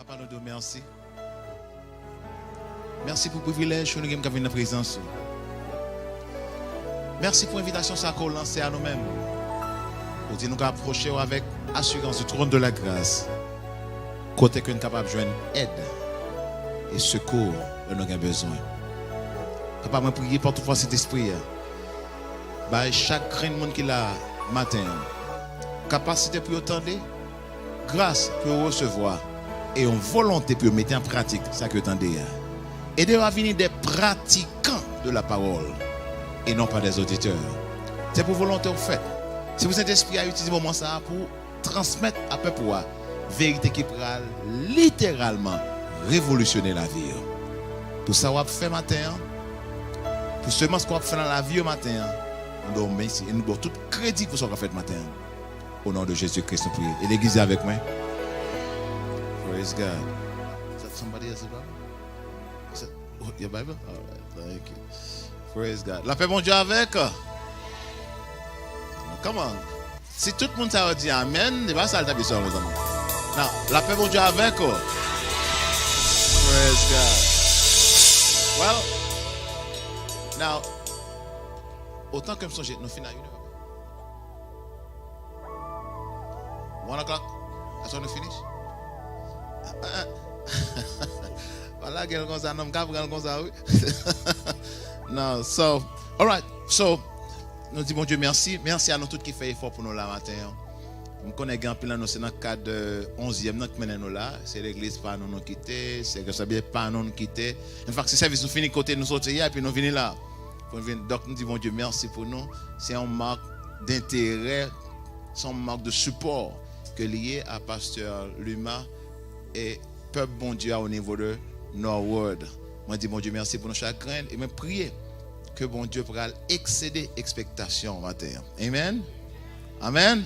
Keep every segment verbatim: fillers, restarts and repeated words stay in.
Papa, nou di w mèsi. Mèsi pou privilèj ke nou gen pou n ka vin nan prezans ou. Mèsi pou envitasyon sa ke w lanse a nou menm. Ou di nou ka apwoche w avèk asirans du trône de la grâce, kote ke n kapab jwenn èd e sekou lè nou gen bezwen. Papa, mwen priye pa tout fwa Sentespri a, bay chak grenn moun ki la maten an kapasite pou yo tande, gras pou yo resevwa, e yon volonte pou yo mete an pratik sa ke yo tande a. Ede yo a vini des pratiquants de la parole et non pas des auditeurs. Se pou volonte w fèt. Se pou Sentespri a itilize moman sa a pou transmèt a pèp ou a verite ki pral literalman revolisyone lavi yo. Pou sa w ap fè maten an, pou semans ke w ap fè nan lavi yo maten an, nou ba w mèsi e nou ba w tout kredi pou sa w ka fèt maten an. Au nom de Jésus-Christ, nou priye. E legliz la avèk mwen? Praise God. Is that somebody else's Bible? Is that, oh, your Bible? All right, thank you. Praise God. Lapè Bondye avèk. Come on. Si tout moun sa yo di amen, se pa sa l t ap di sèlman, mezanmi. Now, lapè Bondye avèk ou. Praise God. Well, now, otan ke m sonje, nou fin a inè. One o'clock? That's when we finish? Pa lage l konsa, non, m ka pran l konsa, wi. Non, so, alright. So, nou di Bondye mèsi. Mèsi a nou tout ki fè efò pou nou la maten an. M konnen gen anpil nan nou, se nan kad, euh, onzyèm nan k mennen nou la. Se legliz pa nou nou kite, se ke sa byen pa nou nou kite. An fèt, se sèvis nou fini kote nou soti a, epi nou vini la. Pou n vin, donk, nou di Bondye mèsi pou nou. Se yon mak denterè, se yon mak de sipò ke li ye a pastè Luma e pèp Bondye a o nivo de Norwood. Mwen di Bondye mèsi pou nou chak grenn e mwen priye ke Bondye pral eksede ekspektasyon maten an. Amen. Amen.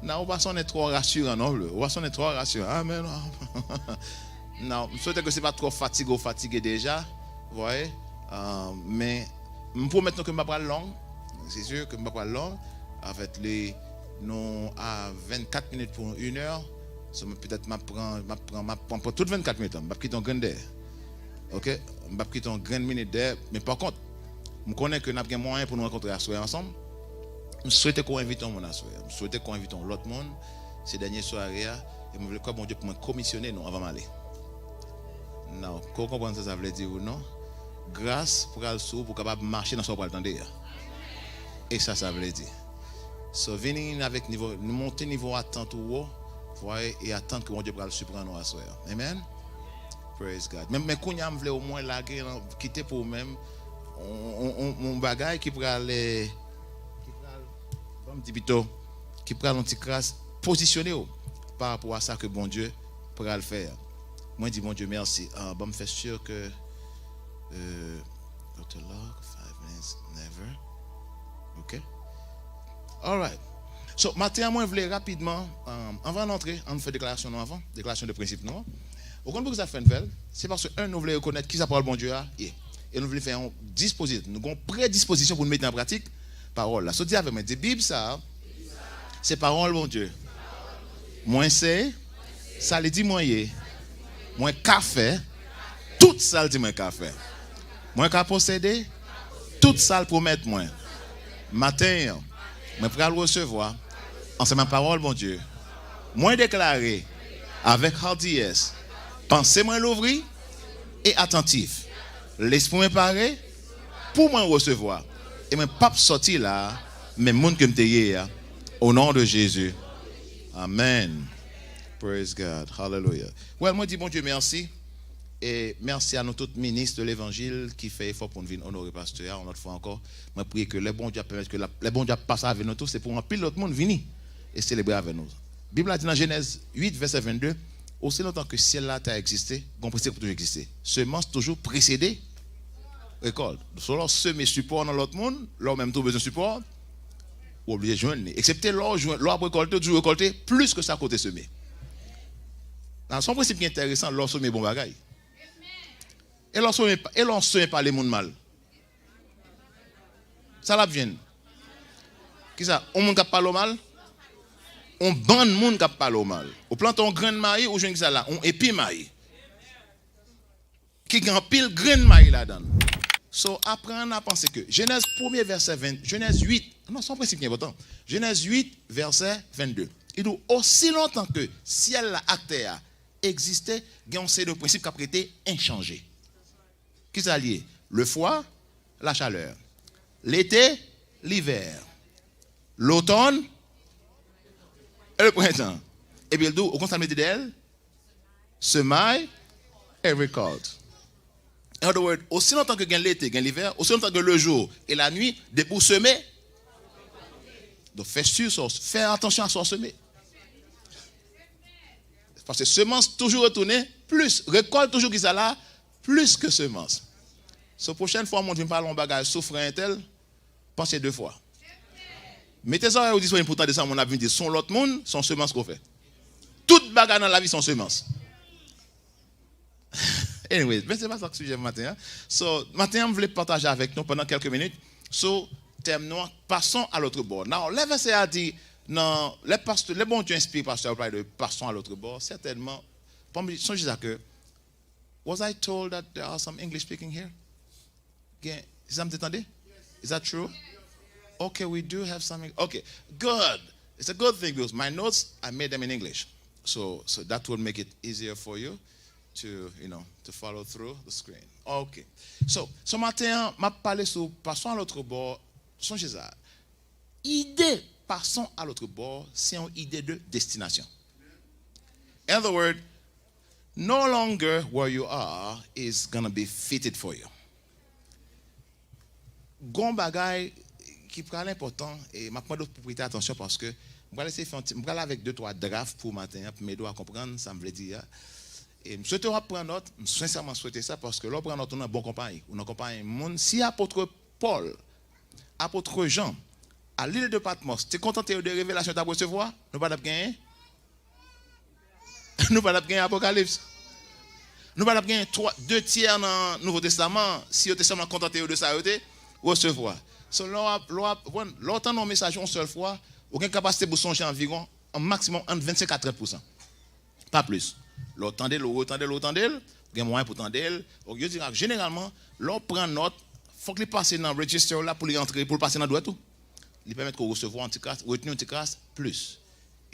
Non, ou pa sonnen twò rasiran non, vre. Ou pa sonnen twò rasiran. Amen. Non, m swete ke se pa twò fatige ou fatige deja. Vwè. Euh, men m pwomèt nou ke m pa pral long. Se si ke m pa pral long. Anfèt, li, nou a vennkat minit pou inè. So, petèt m ap pran, m ap pran, m ap pran, pran tout vennkat minit lan. M p ap kite yon grenn dèyè. Oke? M p ap kite yon grenn minit dèyè. Men pa kont, m konnen ke n ap gen mwayen pou nou rankontre aswè ansanm. M swete ke w envite yon moun aswè. M swete ke w envite yon lòt moun. Se dènye sware a. E mwen vle kwè Bondye pou mwen komisyone nou anvan m ale. Now, ke w konprann sa sa vle di ou non? Gras pral sou ou pou w kapab mache nan sa w pral tande a. E sa sa vle di. So, vini avèk nivo, monte nivo atant ou wo, vwè, e atann ke Bondye pral siprann ou aswè a. Amen. Praise God. Men, men kounye a, m vle omwen lage, kite pou ou menm, on, on, on, on bagay ki pral, eh, ki pral, ban m di pito, ki pral yon ti kras pozisyone w pa rapò a sa ke Bondye pral fè a. Mwen di Bondye mèsi. Ah, ban m fè si ke, euh, Doctor Locke, five minutes, never. Ok. Alright. So, maten an, mwen vle rapidman, um, anvan n antre, ann fè deklarasyon nou anvan, deklarasyon de prensip nou an. Ou konn poukisa fè n fè l? Se paske, en, nou vle rekonèt kisa pawòl Bondye a ye. E nou vle fè yon dispozi-, nou gen yon predispozisyon pou nou mete an pratik pawòl la. So, di avè mwen, di, Bib sa a, se pawòl Bondye. Mwen se sa li di mwen ye. Mwen ka fè tout sa l di mwen ka fè. Mwen ka posede tout sa l pwomèt mwen. Maten an, mwen pral resevwa, ansanm ak pawòl Bondye, mwen deklare avèk hardiyès, panse mwen louvri e atantif. Lespri mwen pare pou mwen resevwa. E mwen p ap sòti la a menm moun ke m te ye a. O non de Jezi. Amèn. Praise God. Hallelujah. Well, mwen di Bondye mèsi. E mèsi a nou tout minis de levanjil ki fè efò pou n vin onore pastè a yon lòt fwa ankò. Mwen priye ke lè Bondye ap pèmèt ke l ap, lè Bondye ap pase avè nou tou, se pou anpil lòt moun vini e selebre avè nou. Bib la di nan Jenèz uit, vèsè vennde, osi lontan ke syèl la, tè a egziste, gon prensip pou toujou egziste. Semans toujou presede rekòlt. So, lè w seme sipò nan lòt moun, lè w menm tou bezwen sipò, w oblije jwenn li. Eksepte lè w jwenn, lè w ap rekòlte, w toujou rekòlte plis ke sa ke w te seme. Nan, se yon prensip ki enteresan lè w seme bon bagay. E lè w seme, e lè w seme pale moun mal. Sa l ap jwenn? Kisa? Yon moun k ap pale w mal? On bann moun k ap pale w mal. Ou plante on grenn mayi, ou jwenn ki sa la? On epi mayi. Ki gen anpil grenn mayi ladan l. So, aprann a panse ke Jenèz premye vèsè ven, Jenèz uit, non, se yon prensip ki enpòtan. Jenèz uit, vèsè vennde. Li di w, osi lontan ke syèl la ak tè a egziste, gen yon seri de prensip k ap rete enchanje. Ki sa l ye? Le froid, la chaleur. L'été, l'hiver. L'automne et le printemps. Epi l di w, ou konn sa l mete dèyè l? Semaille et récolte. In other words, osi lontan ke gen lete, gen livè, osi lontan ke le jour et la nuit, depi w seme, donk fè si sa w, fè atansyon a sa w seme. Paske semans toujou retounen plis, rekòt toujou ki sa la, plis ke semans. So, pwochèn fwa yon moun vin pale yon bagay sou frè entèl, panse de fwa. Mete zòrèy ou disponib pou tande sa moun ap vin di sou yon lòt moun, se yon semans ke w fè. Tout bagay nan lavi se yon semans. Anyway, men se pa sa k sijè maten an. So, maten an, m vle pataje avèk nou pandan kèlke minit sou tèm nou an, passons à l'autre bord. Now, lè vèsè a di, nan, lè pastè, lè Bondye enspire pastè a pale de passons à l'autre bord, sètènman, pa m sonje sa ke, was I told that there are some English speaking here? Gen, se sa m te tande? Is that true? Okay, we do have some. Okay, good. It's a good thing because my notes, I made them in English. So, so that will make it easier for you to, you know, to follow through the screen. Okay. So, so maten an, m ap pale sou passons à l'autre bord. Sonje sa. Ide passons à l'autre bord, se yon ide de destinasyon. In other words, no longer where you are is gonna be fitted for you. Gon bagay ki pral enpòtan, e m ap mande w pou prete atansyon paske m pral eseye fè yon ti, m pral avèk de twa draft pou maten an, pou m ede w a konprann sa m vle di a. E m swete w ap pran nòt, m sensèman swete sa paske lè w pran nòt, ou nan bon konpayi. Ou nan konpayi moun, si apot Pòl, apot Jan, a lil de Patmòs, te kontante yo de revelasyon yo t ap resevwa, nou pa t ap genyen Nou pa t ap gen Apokalips. Nou pa t ap gen twa, de tyè nan Nouvo Testaman si yo te sèlman kontante yo de sa yo te resevwa. So, lè w ap, lè w ap, lè w tande yon mesaj yon sèl fwa, ou gen kapasite pou sonje anviwon an maksimòm ant vennsenk a trant pousan. Pa plis. Lè w tande l, ou retande l, ou tande l, ou gen mwayen pou tande l. Yo di, jeneralman, lè w pran nòt, fòk li pase nan register w la pou li antre, pou l pase nan dwèt ou. Li pèmèt ke w resevwa yon ti kras, retni yon ti kras plis.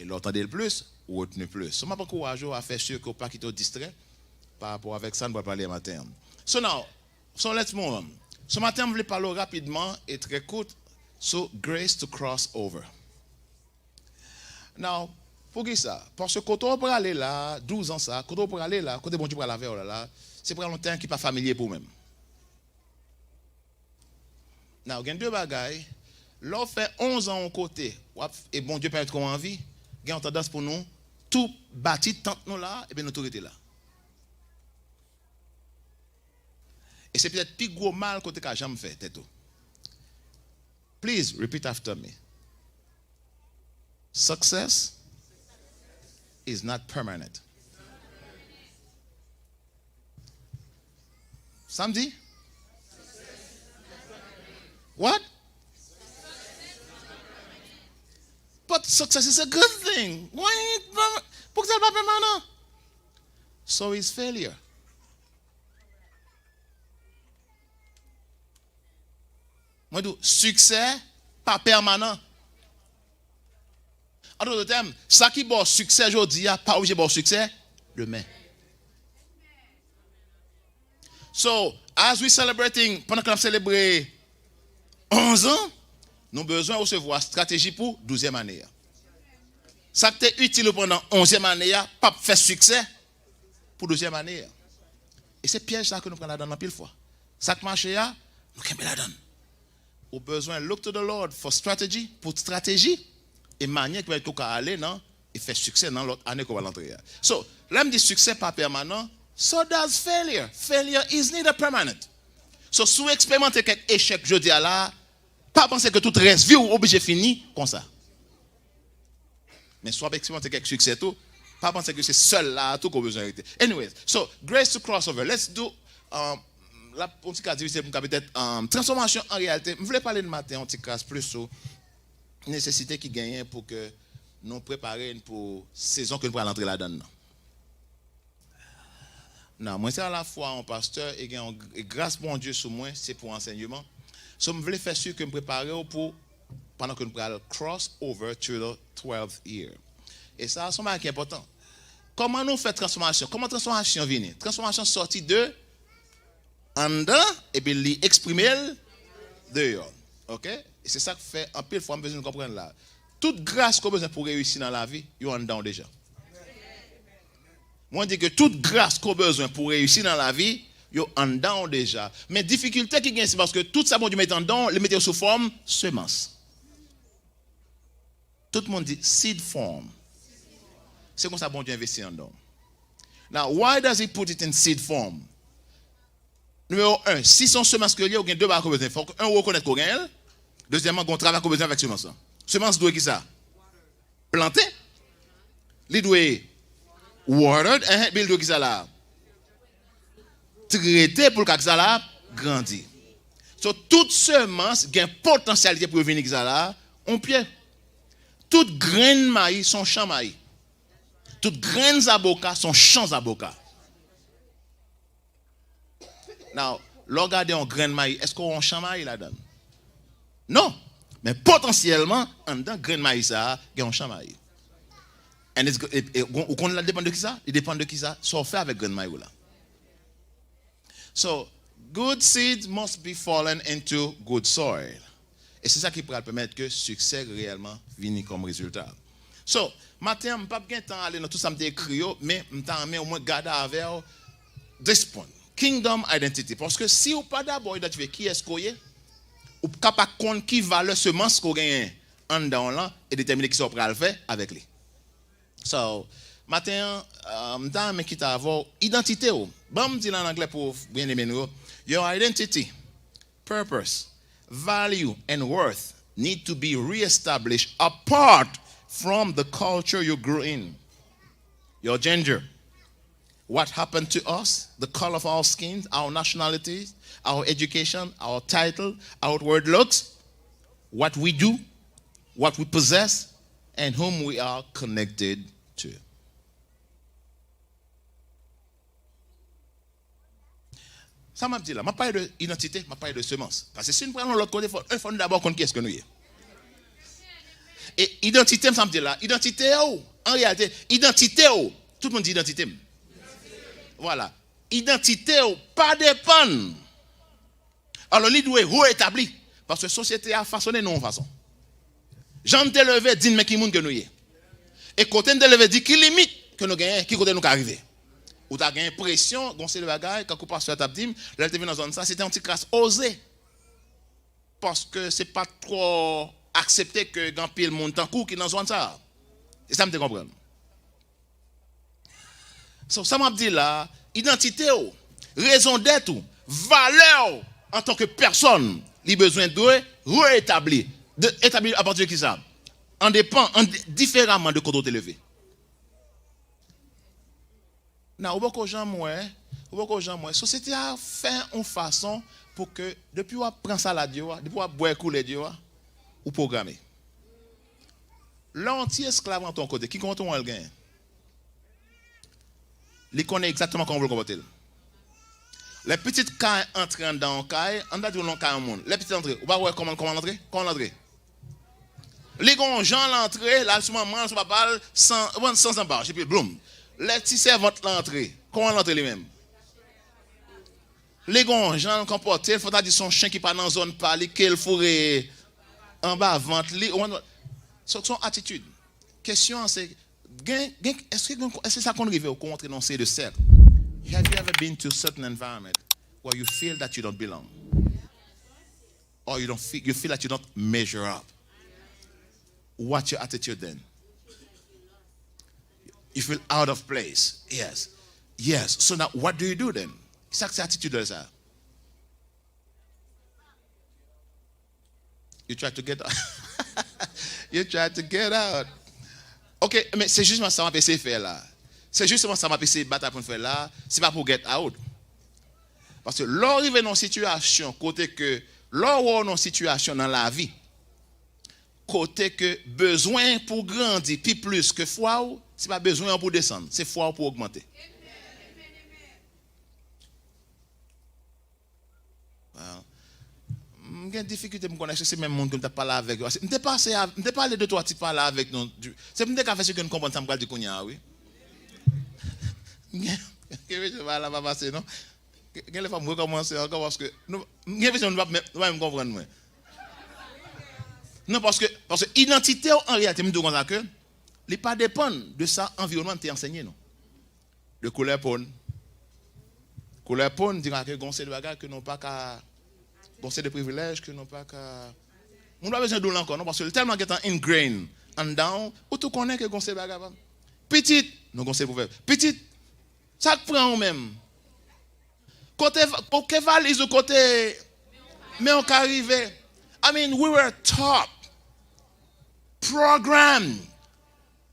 E lè w tande l plis, ou retni plis. So, m ap ankouraje w a fè si ke w pa kite w distrè pa rapò avèk sa n pral pale maten an. So now, so let's move on. So maten an, m vle pale w rapidman e trè kout sou grace to cross over. Now, poukisa? Paske kote w prale la, douz an sa, kote w prale la, kote Bondye pral avè w la, la, se pral yon tèren ki pa familye pou w menm. Now, gen de bagay, lè w fè onz an yon kote, w ap, e Bondye pèmèt ke w anvi, gen yon tandans pou nou tou bati tant nou la, epi nou tou rete la. E se petèt pi gwo mal ke w te ka janm fè tèt ou. Please repeat after me. Success is not permanent. Sa m di? What? But success is a good thing. Why? Poukisa l pa pèmanan? So is failure. Mwen di w, siksè pa pèmanan. An dòt tèm, sa ki ba w siksè jodi a pa oblije ba w siksè demen. So, as we celebrating, pandan ke n ap selebre onz an, nou bezwen resevwa estrateji pou douzyèm ane a. Sa k te itil ou pandan onzyèm ane a p ap fè siksè pou douzyèm ane a. E se pyèj sa ke nou pran ladan l anpil fwa. Sa k mache a, nou kenbe ladan l. Ou bezwen look to the Lord for strategy, pou estrateji, e manyè ki pèmèt ke w ka ale nan, e fè siksè nan lòt ane ke w al antre a. So, lè m di siksè pa pèmanan, so does failure. Failure is neither permanent. So, si w eksperimante kèk echèk jodi a la, pa panse ke tout rès vi w oblije fini konsa. Men si w ap eksperimante kèk siksè tou, pa panse ke se sèl la a tou ke w bezwen rete. Anyways, so, grace to crossover. Let's do, um, la, yon ti ka difisil pou m ka petèt, um, transfòmasyon an reyalite. M vle pale n maten yon ti kras plis sou nesesite ki genyen pou ke Nou prepare n pou sezon ke n pral antre ladan l nan. Nan, mwen se alafwa yon pastè e gen yon gr- e gras Bondye sou mwen, se pou ansèyman. So, m vle fè si ke m prepare w pou pandan ke n pral cross over to the twelfth year. E sa, se yon bagay ki enpòtan. Kòman nou fè transfòmasyon? Kòman transfòmasyon vini? Transfòmasyon sòti de anndan, epi li eksprime l deyò. Oke? E se sa k fè anpil fwa m bezwen nou konprann la. Tout gras ke w bezwen pou w reyisi nan lavi, yo anndan w deja. Mwen di ke tout gras ke w bezwen pou w reyisi nan lavi, yo anndan w deja. Men difikilte ki gen, se paske tout sa Bondye mete anndan w, li mete yo sou fòm semans. Tout moun di seed form. Se konsa Bondye envesti anndan w. Now, why does he put it in seed form? Nimewo en, si se yon semans ke l ye, ou gen de bagay ke w bezwen. Fòk, en, ou rekonèt ke w genyen l. Dezyèmman, gen yon travay ke w bezwen avèk semans lan. Semans dwe ki sa? Plante. Li dwe watered, epi li dwe ki sa la? Trete pou l ka ki sa la? Grandi. So, tout semans gen potansyalite pou yo vini ki sa la? Yon pye. Tout grenn mayi se yon chan mayi. Tout grenn zaboka se yon chan zaboka. Now, lè w gade yon grenn mayi, èske w wè yon chan mayi ladan l? Non. Men potansyèlman, anndan grenn mayi sa a, gen yon chan mayi. And it's go- e- e- ou konn la depann de ki sa? Li depann de ki sa? Sa w fè avèk grenn mayi w la. So, good seed must be fallen into good soil. E se sa ki pral pèmèt ke siksè reyèlman vini kòm rezilta. So, maten an, m p ap gen tan ale nan tout sa m te ekri yo, men m ta renmen omwen gade avè w this point. Kingdom identity. Paske si w pa dabò idantifye kiyès ke w ye, ou p ka pa konn ki valè semans ke w genyen anndan w lan e detèmine kisa w pral fè avèk li. So, maten an, uh, m ta renmen kite avè w idantite w. Ban m di l an anglè pou byeneme nou yo. Your identity, purpose, value, and worth need to be reestablished apart from the culture you grew in. Your gender, what happened to us, the color of our skin, our nationalities, our education, our title, outward looks, what we do, what we possess, and whom we are connected to. Sa m ap di la, m ap pale de idantite, m ap pale de semans. Paske si n pral yon lòt kote, fò, fò nou dabò konn kiyès ke nou ye. E idantite m, sa m di la, idantite w, an reyalite, idantite w, tout moun di idantite m. Vwala. Idantite w pa depann. Alò, li dwe reetabli. Paske sosyete a fasonnen nou yon fason. Jan n te leve di n men ki moun ke nou ye. E kote n te leve di ki limit ke nou genyen, ki kote nou ka rive. Ou ta gen enpresyon, gon seri de bagay, kankou pastè a t ap di m, lè l te vin nan zòn sa, se te yon ti kras oze. Paske se pa t twò aksepte ke gen anpil moun tankou w ki nan zòn sa. Se sa m te konprann. So, sa m ap di la, idantite w, rezon dèt ou, valè w antanke pèsòn, li bezwen dwe reetabli. De, etabli apati de ki sa? An depan, an, diferaman de kote w te leve. Nan, ou poko janm wè, ou poko janm wè. Sosyete a fè yon fason pou ke depi w ap pran salad yo a, depi w ap bwè koulèd yo a, ou pwograme. Lè yon ti esklav rantre yon kote, ki konpòtman l genyen? Li konnen egzakteman kòman pou l konpòte l. Lè pitit kay antre anndan yon kay, ann ta di w nan kay yon moun. Lè pitit antre, ou pa wè kòman, kòman l antre? Kòman l antre? Li gon jan l antre, l al sou manman l, sou papa l, san, ou konprann, san zanbaj, epi bloum. Lè ti sèvant lan antre, kòman l antre li menm? Li gon jan l konpòte l, fò ta di se yon chen ki pa nan zòn pa li, ke l foure anba vant li, ou konprann? Se, se yon atitid. Kesyon an se, gen, gen, èske gen, èske sa konn rive w ke w antre nan yon seri de sèk? Have you ever been to a certain environment where you feel that you don't belong? Or you don't feel, you feel that you don't measure up? What's your attitude then? You feel out of place. Yes. Yes. So now, what do you do then? Sa k se atitid sa? You try to get out. You try to get out. Ok, men se jisman sa m ap eseye fè la. Se jisman sa m ap eseye batay pou n fè la. Se pa pou get out. Paske lè w rive nan yon sitiyasyon kote ke, lè w wè w nan yon sitiyasyon nan lavi, kote ke bezwen pou grandi pi plis ke fwa w, se pa bezwen an pou desann, se fwa w pou ogmante. Well, m gen difikilte pou m konnen èske se menm moun ke m t ap pale avèk yo. M te pase a, m te pale de twa ti pale avèk nou. Se pou m te ka fè si ke n konprann sa m pral di kounye a, wi. M gen, gen mesye pa la pa pase, non. Gen lè fò m rekòmanse ankò paske nou, m gen enpresyon nou p ap menm, nou p ap menm konprann mwen. Non, paske, paske idantite w, an reyalite, m di w konsa ke li pa depann de sa anviwònman te ansenye nou. De koulè po n. Koulè po n di ke gen yon seri de bagay ke nou pa ka, gen yon seri de privilèj ke nou pa ka. Moun pa bezwen di w l ankò, non, paske l tèlman gentan ingrain anndan w, ou tou konnen ke gen yon seri de bagay pa. Pitit, nou gen yon seri pwovèb. Pitit, sa k pran w menm? Kote, kote valiz ou, kote men w ka rive? I mean, we were taught, programmed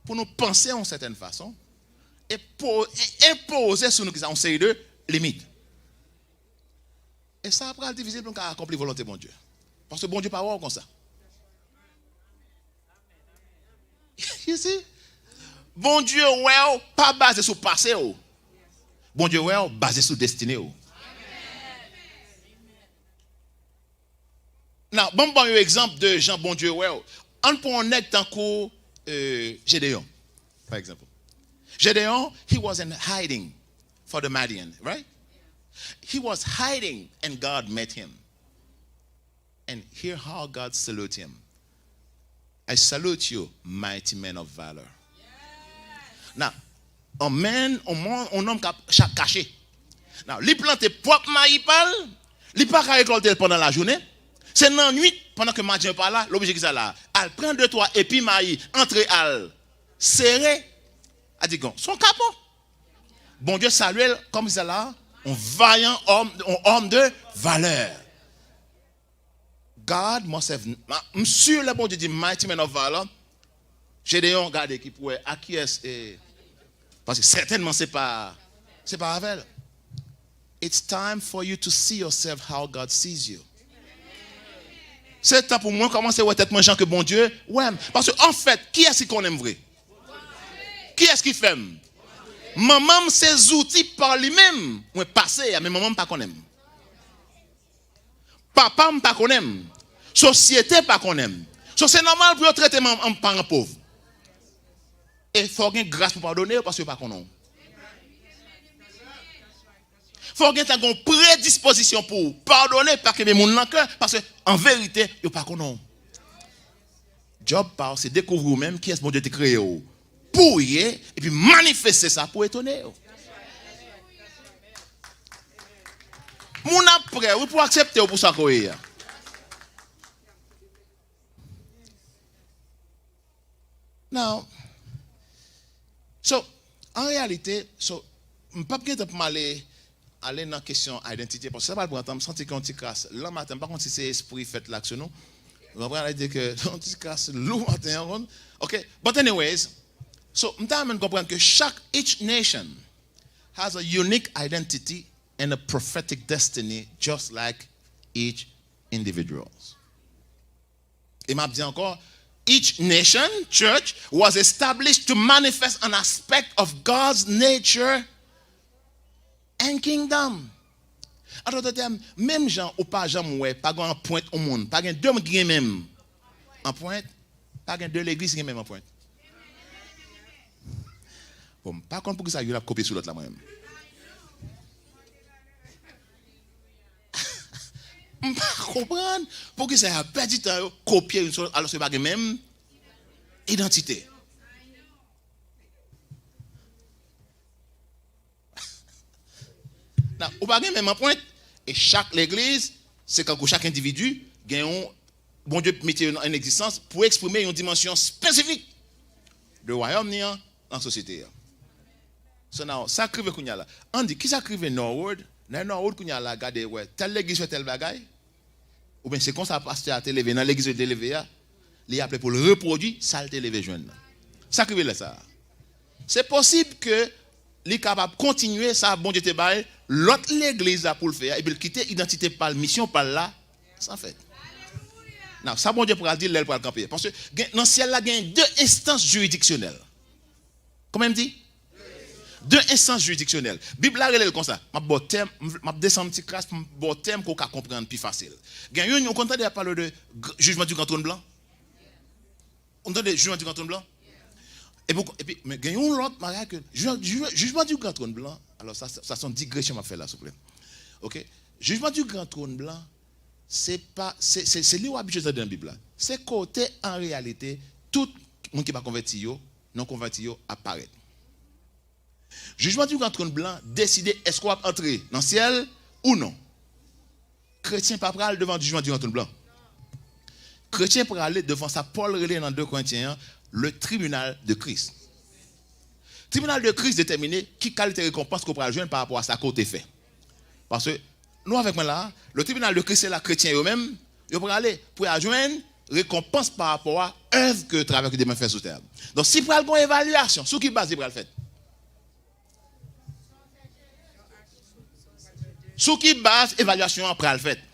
pou nou panse yon sètèn fason e po-, e enpoze sou nou kisa, yon seri de limit. E sa pral difisil pou nou ka akonpli volonte Bondye. Paske Bondye pa wè w konsa. You see? Bondye wè w pa baze sou pase w. Bondye wè w baze sou destine w. Now, ban m ba w yon egzanp de jan Bondye wè w. Ann pran yon nèg tankou, euh, Gédéon, pa egzanp. Gédéon, he was in hiding for the Midian, right? He was hiding and God met him. And hear how God salute him. "I salute you, mighty man of valor." Now, yon man, yon moun, yon nonm k ap cha-, kache. Now, li plante pwòp mayi pa l, li pa ka rekòlte l pandan lajounen. Se nan nwit, pandan ke madanm pa la, l oblije ki sa la, al pran de twa epi mayi, antre al sere, a di gon, se yon kapon. Bondye salye l kòm ki sa la, yon vayan òm, yon òm de valè. God must have, m si lè Bondye di mighty man of valor, Gédéon gade ki pou wè a kiyès, e, paske sètènman se pa, se pa avè l. It's time for you to see yourself how God sees you. Se tan pou mwen kòmanse wè tèt mwen jan ke Bondye wè m. Paske, anfèt, kiyès ki konnen m vre? Kiyès ki fè m? Manman m se zouti pa li menm mwen pase a, men manman m pa konnen m. Papa m pa konnen m. Sosyete pa konnen m. So, se nòmal pou yo trete m an, an paran pòv. E fò w gen gras pou padone yo paske yo pa konnen w. Fò w gen tan gen yon predispozisyon pou w padone, pa kenbe moun nan kè, paske an verite, yo pa konnen w. Djòb pa w, se dekouvri w menm kiyès Bondye te kreye w pou w ye, epi manifeste sa pou etone yo. Moun ap prè, wi, pou aksepte w pou sa ke w ye a. Now, so, an reyalite, so, m p ap gen tan pou m ale, ale nan kesyon identite, paske sa pral pran tan, m santi ke yon ti kras, lan maten, m pa konn si se espri fèt la k sou nou. Ou konprann? Sa vle di ke yon ti kras lou maten an, konn? Ok, but anyways, so, m ta renmen n konprann ke chak, each nation has a unique identity and a prophetic destiny, just like each individuals. E m ap di ankò, each nation, church, was established to manifest an aspect of God's nature and kingdom. An dòt tèm, menm jan ou pa janm wè, pa gen anpwent yon moun, pa gen de moun ki gen menm anpwent, pa gen de legliz ki gen menm anpwent. Bon, m pa konn poukisa youn ap kopye sou lòt la, mwen menm. M pa konprann poukisa y ap pèdi tan yo kopye youn sou lòt, alòske yo pa gen menm idantite. Nan, ou pa gen menm anpwent, e chak legliz, se kankou chak endividi, gen yon, Bondye mete yo nan, an egzistans pou eksprime yon dimansyon espesifik de wayòm ni an nan sosyete a. So now, sa k rive kounye a la? Ann di, kisa k rive Norwood? Nan Norwood kounye a la, gade, wè, tèl legliz fè tèl bagay, oubyen se konsa pastè a te leve, nan legliz li te leve a, li aple pou l repwodui sa l te leve jwenn nan. Sa k rive lè sa a? Se posib ke li kapab kontinye sa Bondye te bay lòt legliz la pou l fè a, epi l kite idantite pa l, misyon pa l la, san fèt. Nan sa Bondye pral di lè l pral kanpe. Paske gen, nan syèl la, gen de enstans jiridiksyonèl. Kòman m di? De enstans jiridiksyonèl. Bib la rele l konsa. M ap ba w tèm, m ap desann ti kras pou m ba w tèm ke w ka konprann pi fasil. Gen youn, ou konn tande y ap pale de gr- jijman di gran twòn blan? Ou tande jijman di gran twòn blan? Epi, epi, men gen yon lòt bagay ke jij- jij- jijman di gran twòn blan. Alò, sa, sa, sa se yon digresyon m ap fè la, souple. Oke? Jijman di gran twòn blan, se pa, se, se, se li w abitye tande nan Bib la. Se kote, an reyalite, tout moun ki pa konvèti yo, non konvèti yo, ap parèt. Jijman di gran twòn blan deside èske w ap antre nan syèl ou non. Kretyen pa pral devan jijman di gran twòn blan. Kretyen prale devan sa Pòl rele nan de Korentyen an, le tribunal de Christ. Tribinal de Christ detèmine ki kalite rekonpans ke w pral jwenn pa rapò a sa ke w te fè. Paske, nou avèk mwen la, le tribinal de Christ se la kretyen yo menm, yo prale pou y al jwenn rekonpans pa rapò a èv ke travay ke yo te fè sou tè a. Donk, si pral gen yon evalyasyon, sou ki baz li pral fèt? Sou ki baz evalyasyon an pral fèt?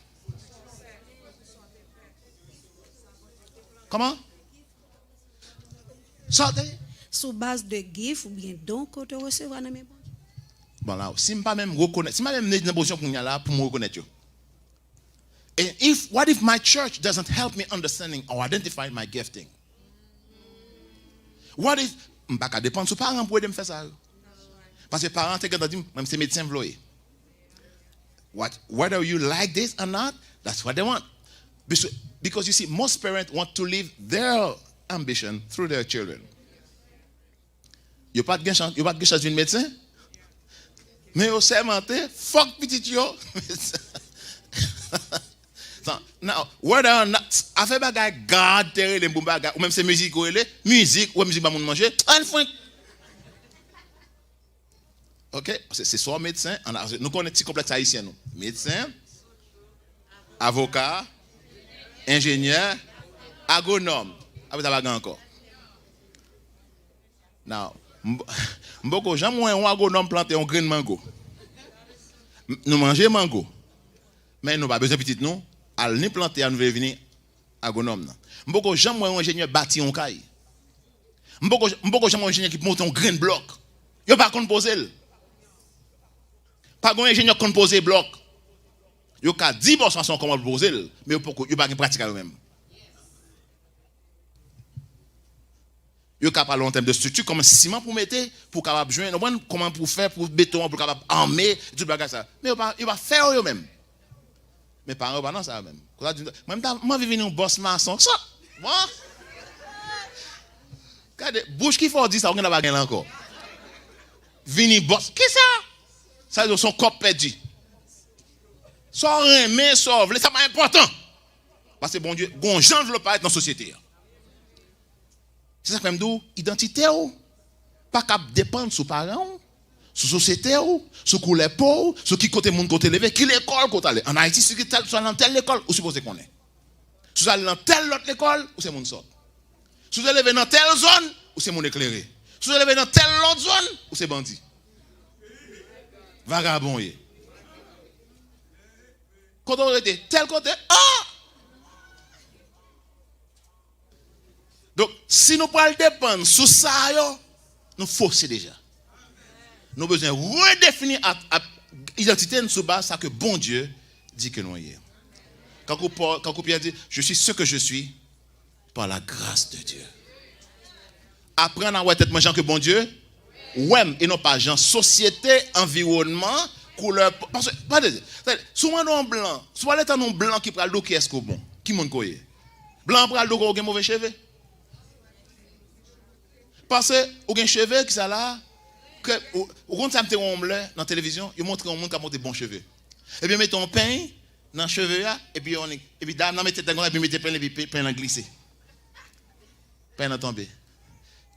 Kòman? Sa w te? Sou baz de gif oubyen don ke w te resevwa nan men Bondye. Bon, la, si m pa menm rekonèt, si m pa menm nan pozisyon kounye a la pou m rekonèt yo. And if, what if my church doesn't help me understanding or identify my gifting? What if, m pa ka depann sou paran m pou ede m fè sa yo. Paske paran te gentan di m, mwen se medsen m vle w ye. What, whether you like this or not, that's what they want. Because, because you see, most parents want to live their ambition through their children. Yo pa t gen chans, yo pa t gen chans vin medsen, men yo sèmante, fòk pitit yo medsen. Sa, now, whether or not, afè bagay God te rele m pou bagay, ou menm se mizik ou rele, mizik, ou wè mizik ba moun manje, ann fwenk. Oke? Se, se swa medsen, ann, nou konnen ti konplèks ayisyen nou. Medsen, avoka, enjenyè, agwonòm. Apre sa pa gen ankò. Now, m, m poko janm wè yon agwonòm plante yon grenn mango. M, nou manje mango. Men nou pa bezwen pitit nou al ni plante a nou vle vini agwonòm nan. M poko janm wè yon enjenyè bati yon kay. M poko, m poko janm wè yon enjenyè ki monte yon grenn blòk. Yo pa konn poze l. Pa gen yon enjenyè ki konn poze blòk. Yo ka di bòs mason kòman pou poze l, men yo poko, yo pa gen pratik a yo menm. Yo ka pale an tèm de estrikti, kòman siman pou mete, pou kapab jwenn, ou konprann, kòman pou fè, pou beton an, pou kapab ame, tout bagay sa. Men yo pa, yo pa fè yo, yo menm. Men paran yo pa nan sa yo menm. Konsa di, mwen, m ta, m anvi vin yon bòs mason. Sa, bon. Gade, bouch ki fè w di sa, ou genlè pa gen l ankò. Vini bòs. Kisa? Sa vle di w se yon kòb pèdi. Sa w renmen, sa w vle, sa pa enpòtan. Paske Bondye, gon jan l vle w parèt nan sosyete a. Se sa k fè m di w, idantite w pa kab depann sou paran w, sou sosyete w, sou koulè po w, sou ki kote moun ke w te leve, ki lekòl ke w t ale. Ann Ayiti, si w te al nan tèl lekòl, ou sipoze konnen. Si w te al nan tèl lòt lekòl, ou se moun sòt. Si w te leve nan tèl zòn, ou se moun eklere. Si w te leve nan tèl lòt zòn, ou se bandi. Vagabon w ye. Kote w rete? Tèl kote. Ah! Donk, si nou pral depann sou sa yo, nou fose deja. Nou bezwen redefini ap, ap, idantite n sou baz sa ke Bondye di ke nou ye. Kankou Pòl, kankou Pyè di, je suis ce que je suis par la grâce de Dieu. Aprann a wè tèt mwen jan ke Bondye wè m e non pa jan sosyete, anviwònman, koulè po, paske, tande, tande, si w mande yon blan, si w ale tann yon blan ki pral di w kiyès ke w bon, ki moun ke w ye? Blan an pral di w ke w gen move cheve. Paske ou gen cheve ki sa la, ke, ou, ou konn sa m te wè yon lè nan televizyon, yo montre yon moun k ap montre bon cheve. Epi yo mete yon peny nan cheve a, epi yo, epi dam nan mete tèt konsa, epi mete peny, epi pe-, peny nan glise. Peny nan tonbe.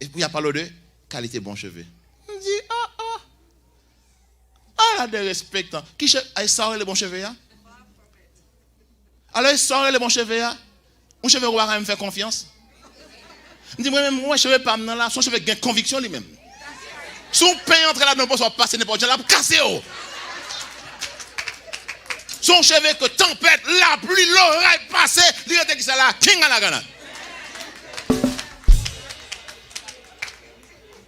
Epi y ap pale w de kalite bon cheve. M di, oh, oh. Ala derespektan. Ki cheve, ay sa w rele bon cheve a? Alò, e sa w rele bon cheve a? Yon cheve ou pa ka menm fè konfyans. M di, mwen menm, mwen, cheve pa m nan la, se yon cheve ki gen konviksyon li menm. Si w peye antre ladan, w panse w ap pase nenpòt jan, l ap kase w. Si Se yon cheve ke tanpèt, lapli, loray pase, li rete kisa la, king a la granad.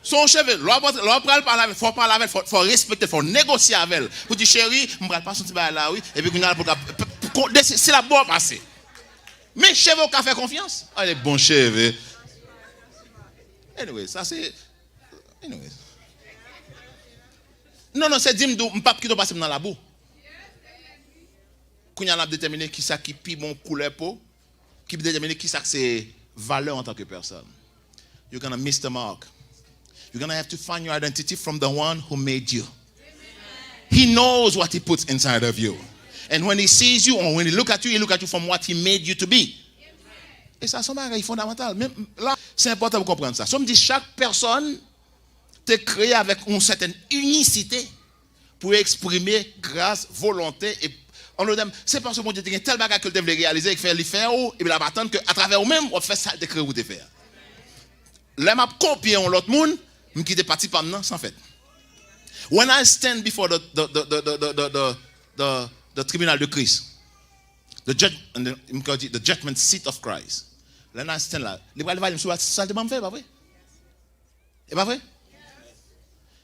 Se yon cheve, lè w ap, lè w ap pral pale avè l, fò w pale avè l, fò, fò w respekte l, fò w negosye avè l. Pou di, cheri, m pral pase yon ti bagay la, wi, epi kounye a pou l ka, p-, p-, p-, desi-, si l ap ba w pase. Men cheve w ka fè konfyans. Ale bon cheve. Anyway, sa se, anyway. Non, non, se di m di w, m p ap kite w pase m nan labou. Kounye a n ap detèmine kisa ki pi bon koulè po, ki detèmine kisa k se valè w antanke pèsòn. You're gonna miss the mark. You're gonna have to find your identity from the one who made you. He knows what he puts inside of you. And when he sees you, or when he look at you, he look at you from what he made you to be. E sa se yon bagay fondamantal. Men la, se enpòtan pou konprann sa. So m di chak pèsòn te kreye avèk yon sètèn inisite pou eksprime gras, volonte, e an lòt tèm, se paske Bondye te gen tèl bagay ke l te vle reyalize, e k fè li fè ou, epi l ap atann ke atravè ou menm, w ap fè sa l te kreye ou te fè a. Lè m ap kopye yon lòt moun, m kite pati pa m nan san fèt. When I stand before the, the, the, the, the, the, the, the, the tribunal de Christ, the judge, and the, m ka di, the judgment seat of Christ, lè n a stand la, li pral evalye m sou sa l te ban m fè, pa vre? E pa vre?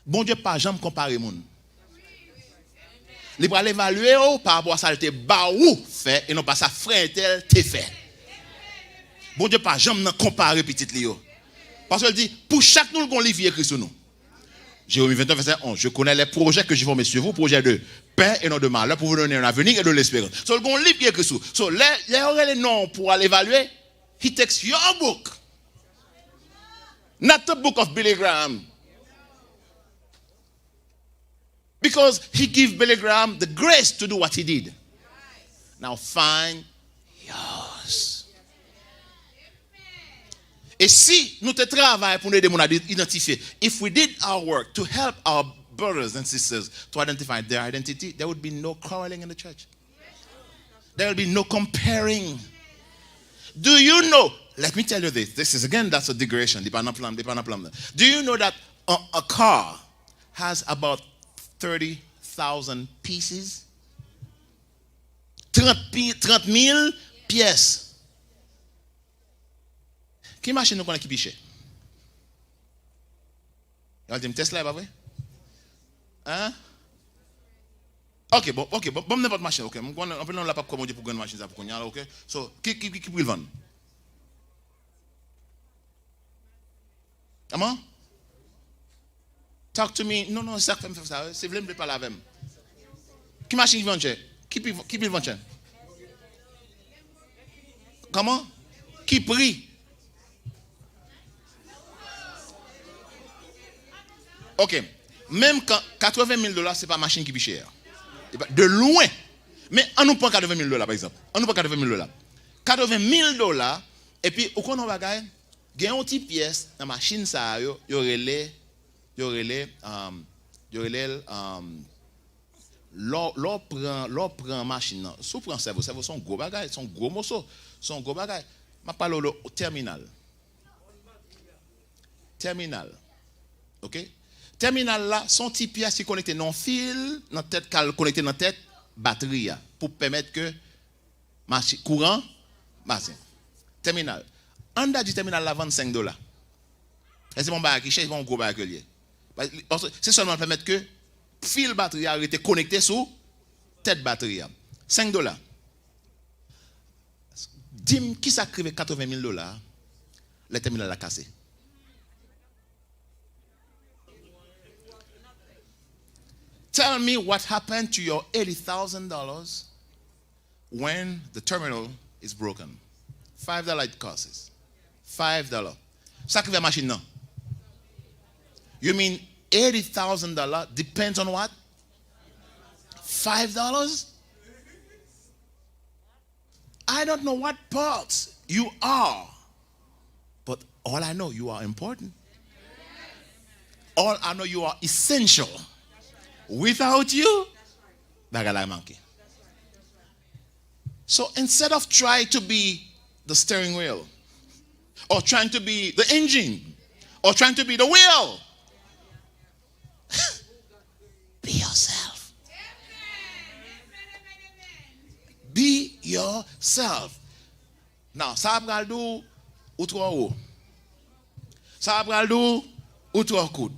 Bondye pa janm konpare moun. Li pral evalye w pa rapò a sa l te ba ou fè e non pa sa frè entèl te fè. Bondye pa janm nan konpare pitit li yo. Paske l di, pou chak nou, l gon liv ki ekri sou nou. Jeremi venteyen, vèsè onz, je connais les projets que j'ai formés sur vous, projets de paix et non de malheur, pour vous donner un avenir et de l'espérance. So, l gon liv ki ekri sou. So, lè, lè yo rele non pou al evalye, he takes your book. Not the book of Billy Graham. Because he gave Billy Graham the grace to do what he did. Now find yours. E si nou te travay pou nou ede moun a idantifye, if we did our work to help our brothers and sisters to identify their identity, there would be no quarreling in the church. There will be no comparing. Do you know? Let me tell you this. This is, again, that's a digression. Li pa nan plan, li pa nan plan. Do you know that a, a car has about thirty thousand pieces? Trant pi-, trant mil pyès. Ki machin nou konnen ki pi chè? Yo al di m Tesla, e pa vre? Hein? Ok, bon, ok, bon, ban m nenpòt machin, ok. M konnen anpil nan nou la p ap kwè Bondye pou grenn machin sa pou kounye a la, ok. So, ki, ki, ki, ki pri l vann? Kòman? Talk to me. Non, non, se sa k fè m fè sa, wi. Si vle, m vle pale avè m. Ki machin ki vann chè? Ki pri, ki pri l vann chè? Kòman? Ki pri? Ok. Menm kan katreven mil dola, se pa machin ki pi chè a. E pa, de lwen. Men an nou pran katreven mil dola, pa egzanp. An nou pran katreven mil dola. Katreven mil dola, epi ou konnen yon bagay, gen yon ti pyès nan machin sa a yo, yo rele, yo rele, um, yo rele l, um, lè w, lè w pran, lè w pran machin nan, si w pran sèvo, sèvo se yon gwo bagay, se yon gwo moso, se yon gwo bagay. M ap pale w de tèminal. Tèminal. Ok? Tèminal la, se yon ti pyès ki konekte nan yon fil, nan tèt, k al konekte nan tèt batri a, pou pèmèt ke machi-, kouran, mache. Tèminal. Anndan di tèminal la vann senk dola. E se pa yon bagay ki chè, se pa yon gwo bagay ke l ye. Paske se sèlman l pèmèt ke fil batri a rete konekte sou tèt batri a. Senk dola. Di m kisa k rive katreven mil dola lè tèminal la kase? Tell me what happened to your eighty thousand dollars when the terminal is broken. Five dollar it costs. Five dollar. Sa k rive a machin nan? You mean eighty thousand dollars depends on what? Five dollars? I don't know what parts you are, but all I know, you are important. All I know, you are essential. Without you, bagay la manke. So instead of try to be the steering wheel, or trying to be the engine, or trying to be the wheel, be yourself. yourself. Now, sa a pral di w ou twò wo. Sa a pral di w ou twò kout.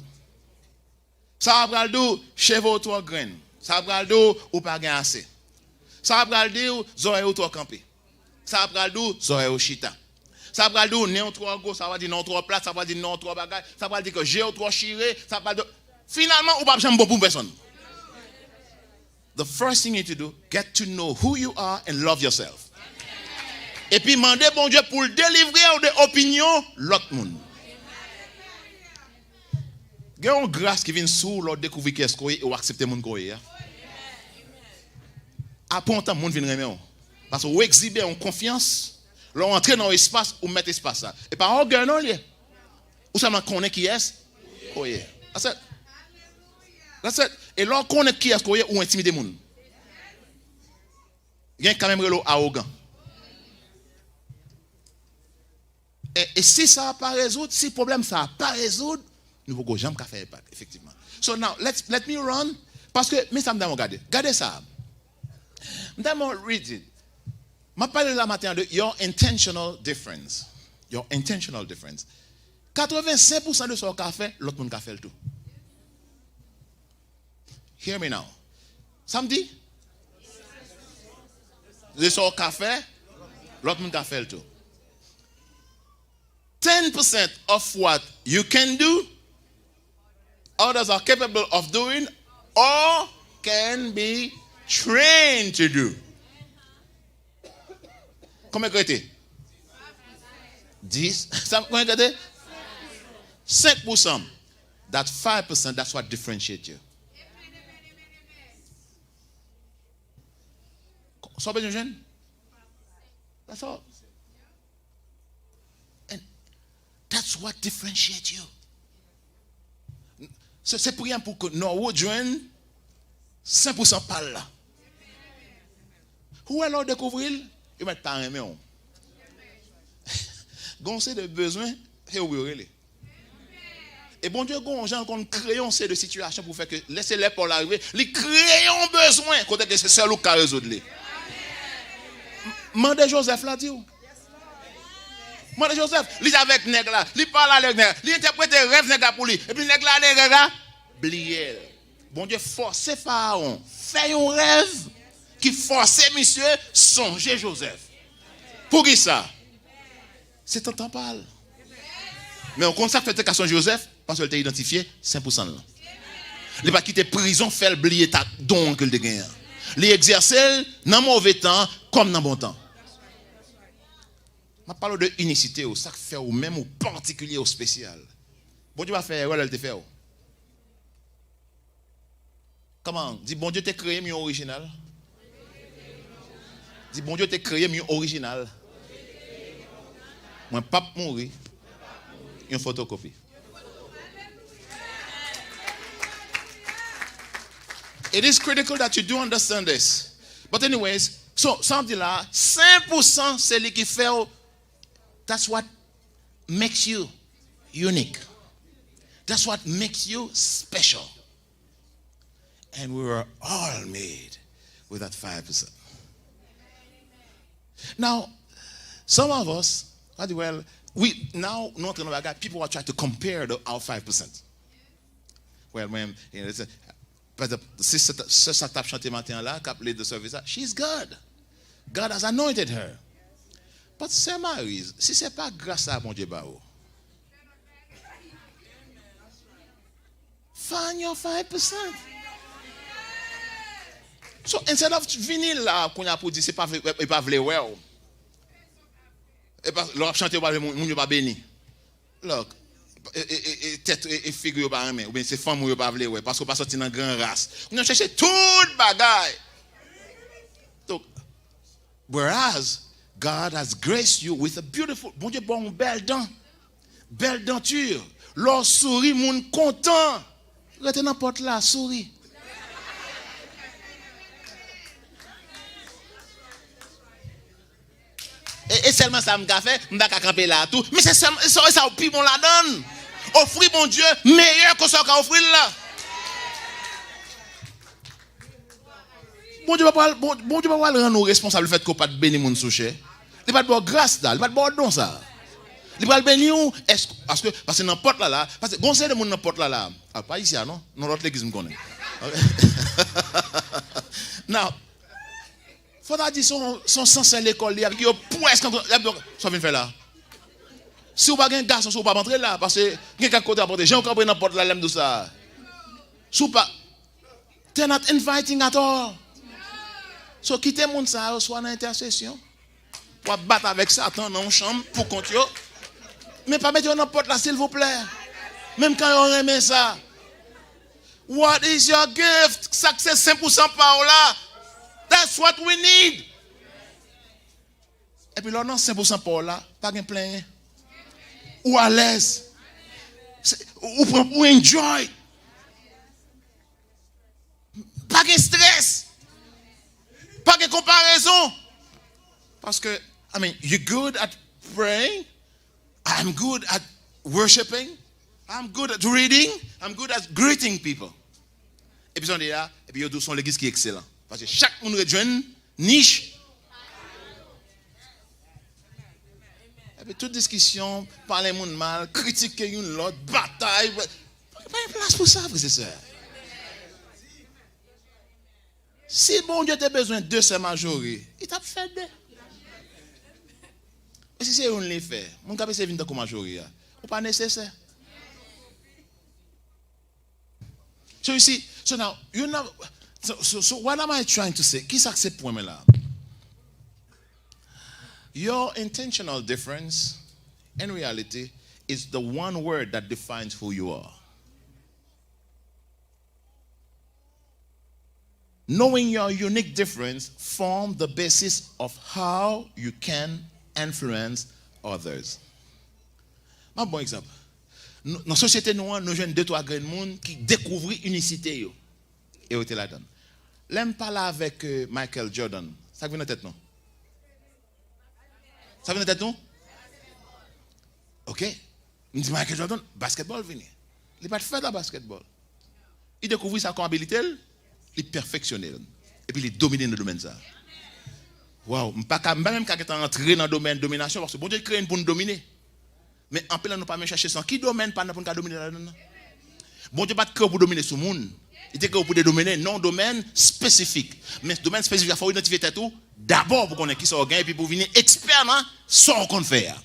Sa a pral di w cheve w twò grenn. Sa a pral di w ou pa gen ase. Sa a pral di w zòrèy ou twò kanpe. Sa a pral di w zòrèy ou chita. Sa a pral di w nen w twò gwo. Sa a pral di nen w twò plat. Sa a pral di nen w twò bagay. Sa a pral di ke je w twò chire. Sa a pral di, finalman, ou p ap janm bon pou pèsonn. The first thing you need to do, get to know who you are and love yourself. Epi mande Bondye pou l delivre w de opinyon lòt moun. Gen yon gras ki vin sou w lè w dekouvri kiyès ke w ye e w aksepte moun ke w ye a. Apre yon tan, moun vin renmen w. Paske w egzibe yon konfyans. Lè w antre nan yon espas, ou mèt espas la. E pa ògèy non l ye. Ou sèlman konnen kiyès ke w ye. That's it. That's it. E lè w konnen kiyès ke w ye, ou entimide moun. Gen kanmenm rele w awogan. E, e si sa a pa rezoud, si pwoblèm sa a pa rezoud, nou poko janm ka fè enpak, efektivman. So now, let's, let me run, paske, men sa m ta renmen w gade. Gade sa. M ta renmen w read it. M ap pale la maten an de your intentional difference. Your intentional difference. Katrevensenk pousan de sa w ka fè, lòt moun ka fè l tou. Hear me now. Sa m di? De sa w ka fè, lòt moun ka fè l tou. Ten percent of what you can do, others are capable of doing or can be trained to do. Konbyen k rete? Dis. Sa, konbyen k rete? Senk pousan. That five percent, that's what differentiate you. Sa w bezwen jwenn? That's all. And that's what differentiate you. Se, se priyè pou ke Norwood jwenn senk pousan pa l la. Ou wè lè w dekouvri l, yo mèt pa renmen w. Gen yon seri de bezwen, se ou yo rele. E Bondye gen yon jan l konn kreye yon seri de sitiyasyon pou fè ke lè se lè pa w la rive, li kreye yon bezwen kote ke se sèl ou k ka rezoud li. M-, mande Jozèf la di w. Mande Jozèf, li t avèk nèg la, li pale avèk nèg la, li entèprete rèv nèg la pou li, epi nèg la ale, nèg la bliye l. Bondye fòse Farawon fè yon rèv ki fòse misye sonje Jozèf. Poukisa? Se tantan pa l. Men w konn sa k fè l te ka sonje Jozèf? Paske l te idantifye senk pousan l lan. Li pa t kite prizon fè l bliye ta don an ke l te genyen an. Li egzèse l nan move tan kòm nan bon tan. M ap pale w de inisite w, sa k fè w menm ou patikilye, ou espesyal. Bondye pa fè erè lè l te fè w. Kòman? Di, Bondye te kreye m yon orijinal. Di, Bondye te kreye m yon orijinal. Mwen p ap mouri yon fotokopi. It is critical that you do understand this. But anyways, so, sa m di la, senk pousan se li ki fè w, that's what makes you unique. That's what makes you special. And we were all made with that five percent. Now, some of us, I di, well, we, now, nou antre nan bagay, people are trying to compare the, our five percent. Well, mwen, you know, pa egzanp, sè sa t ap chante maten an la, k ap lead the service la, she's good. God has anointed her. But Sè Marie, si se pa gras sa Bondye ba ou, find your five percent. So, instead of vini la kounye a pou di se pa vle, e pa vle wè w. E pa, lè w ap chante, w pa vle moun, moun yo pa beni. Look, e, e, e, e tèt, e, e figi yo pa renmen, oubyen se fanm ou yo pa vle wè, paske w pa soti nan gran ras. Kounye a w chèche tout bagay. Donk, whereas God has graced you with a beautiful, Bondye ba w yon bèl dan, bèl danti. Lè w souri, moun kontan. Rete nan pòt la, souri. E, e sèlman sa m ka fè, m ta ka kanpe la tou. Men se sèlman, e sa, e sa w pi bon ladan l. Ofri Bondye meyè ke sa w ka ofri l la. Bondye pa pral, Bon- Bondye pa pral rann ou responsab lefètke w pa t beni moun sou chè. Li pa t ba w gras la, li pa t ba w don sa. Li pral beni w, èske, paske, paske nan pòt la la, paske gon seri de moun nan pòt la la, a, pa isi a non, nan lòt legliz m konnen. Now, fò ta di se yon, se yon sansè lekòl li ap, yo pwès kankou, l ap di, sa w vin fè la. Si w pa gen gason, si w pa antre la, paske gen kèk kote w ap antre, jan w kanpe nan pòt la, lè m di w sa. Si w pa, they're not inviting at all. So, kite moun sa yo, swa nan entèsesyon, w ap bat avèk Satan nan yon chanm pou kont yo, men pa mete yo nan pòt la, silvouplè. Menm kan yo renmen sa. What is your gift? Sa k se sen pou san pa w la. That's what we need. Epi lè w nan sen pou san pa w la, pa gen plenyen. Ou alèz. Se- Ou pran, ou enjoy. Pa gen strès. Pa gen konparezon. Paske, I mean, you're good at praying. I'm good at worshiping. I'm good at reading. I'm good at greeting people. Epi sa w di a, epi yo di w se yon legliz ki ekselan. Paske chak moun ret jwenn nich. Epi tout diskisyon, pale moun mal, kritike youn lòt, batay. Pa, pa gen plas pou sa, frè e sè. Si Bondye te bezwen de sè Majori, li t ap fè de. Men si se youn li fè, moun k ap eseye vin tankou Majori a, ou pa nesesè. So you see, so now, you know, so, so, so what am I trying to say? Kisa k se pwen mwen la? Your intentional difference, in reality, is the one word that defines who you are. Knowing your unique difference form the basis of how you can influence others. M ap ba w egzanp. Nou- Nan sosyete nou an, nou jwenn de twa grenn moun ki dekouvri inisite yo. E yo te ladan l. Lè m pale avèk euh, Michael Jordan, sa k vin nan tèt nou? Sa vin nan tèt nou? Ok. M di Michael Jordan, basketball vini. Li pa t fèt a basketball. Li dekouvri sa kòm abilite l, li pèfeksyone l. Epi li domine nan domèn sa. Waw, m pa ka, m pa menm ka gentan antre nan domèn dominasyon, paske Bondye kreye n pou n domine. Men anpil nan nou pa menm chache se nan ki domèn pa n nan pou n ka domine ladan l nan. Bondye pa t kreye w pou domine sou moun. Li te kreye w pou dedomine nan yon domèn espesifik. Men domèn espesifik la, fò w idantifye tèt ou dabò pou konnen kisa w gen, epi pou w vini ekspè nan sa w konn fè a.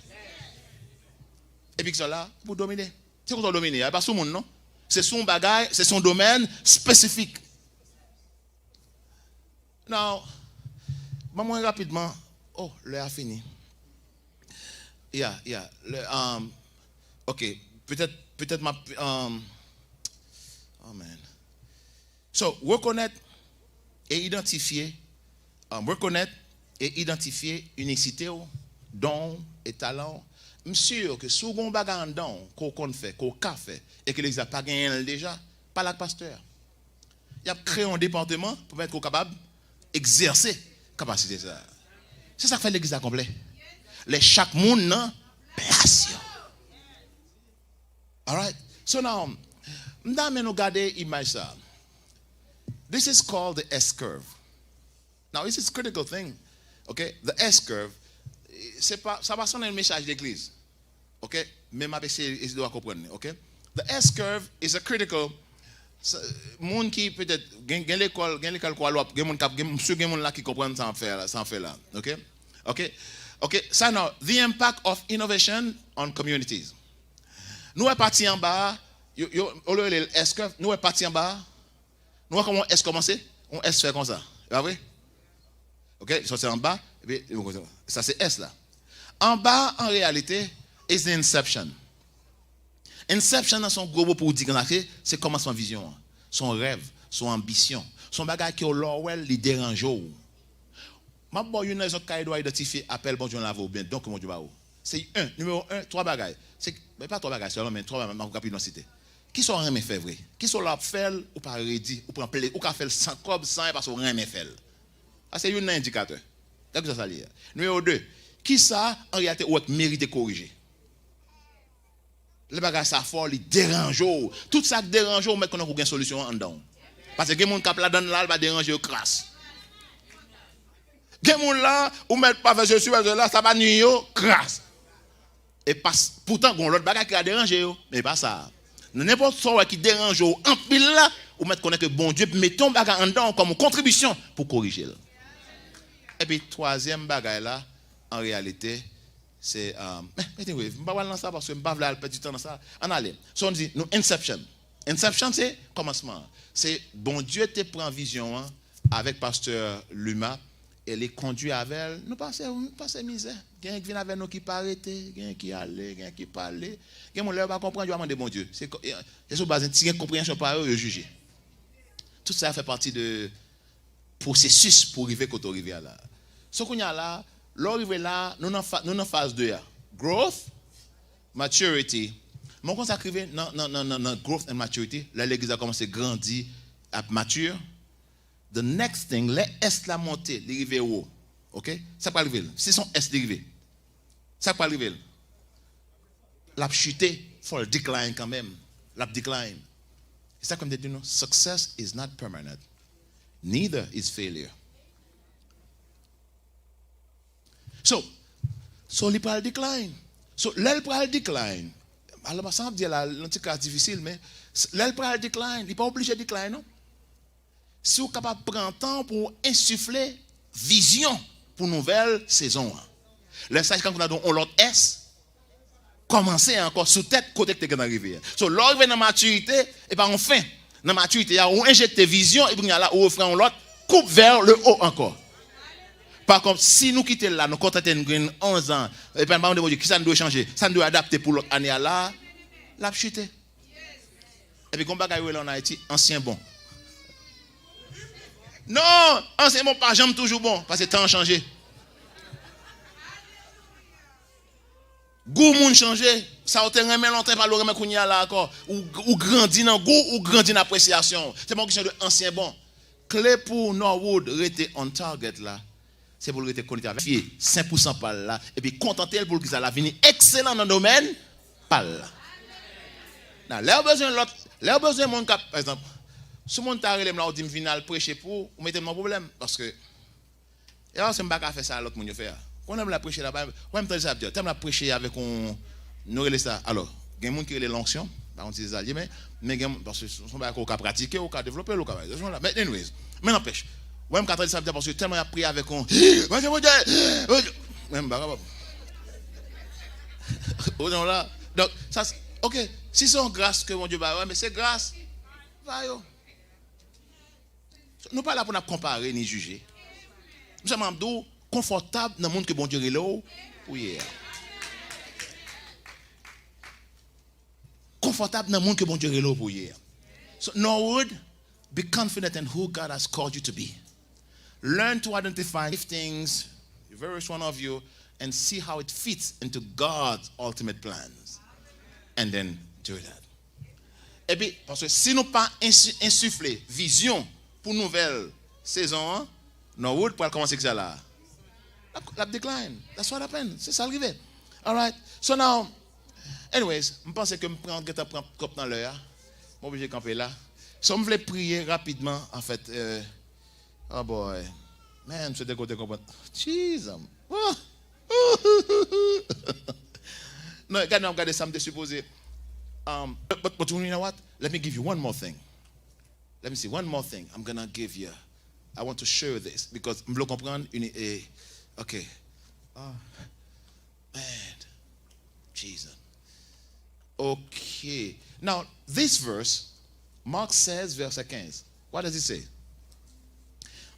Epi kisa w la? Pou domine. Se konsa w domine a, e pa sou moun non. Se sou yon bagay, se sou yon domèn espesifik. Now, ban mwen rapidman. Oh, lè a fini. Yeah, yeah. Lè, um, ok, petèt, petèt m ap, um, oh man. So, rekonèt e idantifye, um, rekonèt e idantifye inisite w, don w e talan w. M si ke si w gen yon bagay anndan w ke w konn fè, ke w ka fè, e ke legliz la pa genyen l deja, pale ak pastè a. Y ap kreye yon depatman pou pèmèt ke w kapab egzèse kapasite sa a. Se sa k fè legliz la konplè. Lè chak moun nan plas yo. Alright. So now, m ta renmen nou gade imaj sa a. This is called the S curve. Now, this is critical thing. Ok? The S curve, se pa, sa pa sèlman yon mesaj legliz. Ok? Men m ap eseye ede w a konprann li. Ok? The S curve is a critical, s- moun ki petèt gen, gen lekòl, gen lekòl kwa lwa, gen moun k ap, gen, m si gen moun la ki konprann sa m ap fè la, sa m ap fè la. Ok? Ok? Ok, sa nan the impact of innovation on communities. Nou wè pati anba a, yo, yo, olye yo rele l S curve, nou wè pati anba a, nou wè kòman yon S kòmanse? Yon S fè konsa. E pa vre? Ok, li sòti anba, epi sa se S la. Anba a, an reyalite, is the inception. Inception nan se yon gwo mo pou w di konsa, se, se kòmansman vizyon an. Se yon rèv, se yon anbisyon. Se yon bagay ke w lè w wè l, li deranje w. M ap ba w youn nan rezon k ka ede w a idantifye apèl Bondye w lave w oubyen don ke Bondye ba ou. Se en, nimewo en, twa bagay. Se, men pa twa bagay sèlman, men twa bagay m ap rapidman site. Kisa w renmen fè vre? Kisa w lè w ap fè l, ou pa redi, ou pran plezi, ou ka fè l san kòb, san anyen paske w renmen fè l? Sa se youn nan endikatè. Gade kisa sa li ye. Nimewo de, kisa an reyalite ou wè k merite korije? Lè bagay sa fè w, li deranje w. Tout sa k deranje w, ou mèt konnen ke w gen solisyon an anndan w. Paske gen moun k ap ladan l la, l pa deranje yo kras. Gen moun la, ou mèt pa fè sesi, fè sela, sa va nui yo, kras. E pas, poutan, gen lòt bagay ki ka deranje yo, men e pa sa. Nan nenpòt sa w wè ki deranje w anpil la, ou mèt konnen ke Bondye mete yon bagay anndan w kòm yon kontribisyon pou korije l. Epi, twazyèm bagay la, an reyalite, se, um, men, anyway, m pa pral nan sa paske m pa vle al pèdi tan nan sa. Ann ale. So, nou di, nou Inception. Inception, se kòmansman an. Se Bondye te pran vizyon an avèk pastè Luma e li kondui avè l. Nou pase, nou pase mizè. Gen ki vin avè nou ki pa rete, gen ki ale, gen ki pale. Gen moun lè yo pa konprann, yo pa mande Bondye. Se, se sou baz yon ti gen konpreyansyon pa yo, yo jije. Tout sa fè pati de pwosesis pou rive kote w rive a la. So kounye a la, lè w rive la, nou nan, fa, nou nan faz de a. Growth, maturity. Men w konn sa k rive nan, nan, nan, nan, nan growth and maturity, lè legliz la kòmanse grandi, ap mature. The next thing, lè S la monte, li rive wo. Ok? Sa k pral rive l? Si se yon S li rive, sa k pral rive l? L ap chite, fò l decline kanmenm. L ap decline. E sa k fè m te di nou, success is not permanent, neither is failure. So, so li pral decline. So, lè l pral decline, alò, sa m ap di la, yon ti kras difisil, men s, lè l pral decline, li pa oblije decline, non. Si w kapab pran tan pou w ensifle vizyon pou nouvèl sezon an. Lè sa, kankou n ap di yon lòt S, kòmanse ankò sou tèt kote k te gentan rive a. So, lè w rive nan matirite, e pa yon fen. Nan matirite a, ou enjekte vizyon, epi kounye a la, ou ofri yon lòt, coupe vers le haut ankò. Pa kont, si nou kite l la, nou kontante n gen onz an, epi n pa mande Bondye, kisa n dwe chanje, sa n dwe adapte pou lòt ane a la, l ap chite. Epi gon bagay yo rele ann Ayiti, ansyen bon. Non, ansyen bon pa janm toujou bon, paske tan an chanje. Gou moun chanje, sa w te renmen lontan, e pa l ou renmen kounye a la ankò. Ou, ou grandi nan gou, ou grandi nan apresyasyon w. Se pa yon kesyon de ansyen bon. Kle pou Norwood rete on target la, se pou l rete konekte avèk Dye, sen pou san pa l la, epi kontante l pou l kisa l ap vini ekselan nan domèn pa l la. Nan, lè w bezwen lòt, lè w bezwen moun k ap, pa egzanp, si yon moun ta rele m la, ou di m vin al preche pou ou, ou mete m nan pwoblèm, paske e paske m pa ka fè sa lòt moun yo fè a. Konnen m la preche la, wè m tande sa ap di, tèlman l ap preche avèk yon, nou rele sa, alò, gen moun ki rele l onksyon, pa konn si se sa l ye, men, men gen, paske se yon bagay ke w ka pratike, w ka devlope l, w ka, men anyways, men nanpèch, wè m ka tande sa ap di, paske tèlman y ap priye avèk yon, Bondye, Bondye, Bondye, men m pa kapab. Ou non la. Donk, sa, ok, si se yon gras ke Bondye ba yo, men se gras pa yo. Nou pa la pou n ap konpare ni jije. M sèlman ap di w, konfòtab nan moun ke Bondye rele w pou ye a. Konfòtab nan moun ke Bondye rele w pou ye a. So, Norwood, be confident in who God has called you to be. Learn to identify giftings, the various one of you, and see how it fits into God's ultimate plans. And then do that. Epi, paske si nou pa ensi, ensifle vizyon pou nouvèl sezon an, Norwood pral kòmanse kisa la? L ap, l ap decline. That's what happened. Se sa l rive. Alright. So now, anyways, m panse ke m pran, gentan pran twòp nan lè a. M oblije kanpe la. So, m vle priye rapidman, anfèt, euh, oh boy. Man, m swete ke w te konprann. Jesus. Oh. Non, gade, non, gade sa m te sipoze. Um, but, but you know what? Let me give you one more thing. Let me see, one more thing I'm gonna give you. I want to share this because m vle w konprann, uni, eh, ok. Ah, man. Jesus. Ok. Now, this verse, Mark seize, verset quinze. What does it say?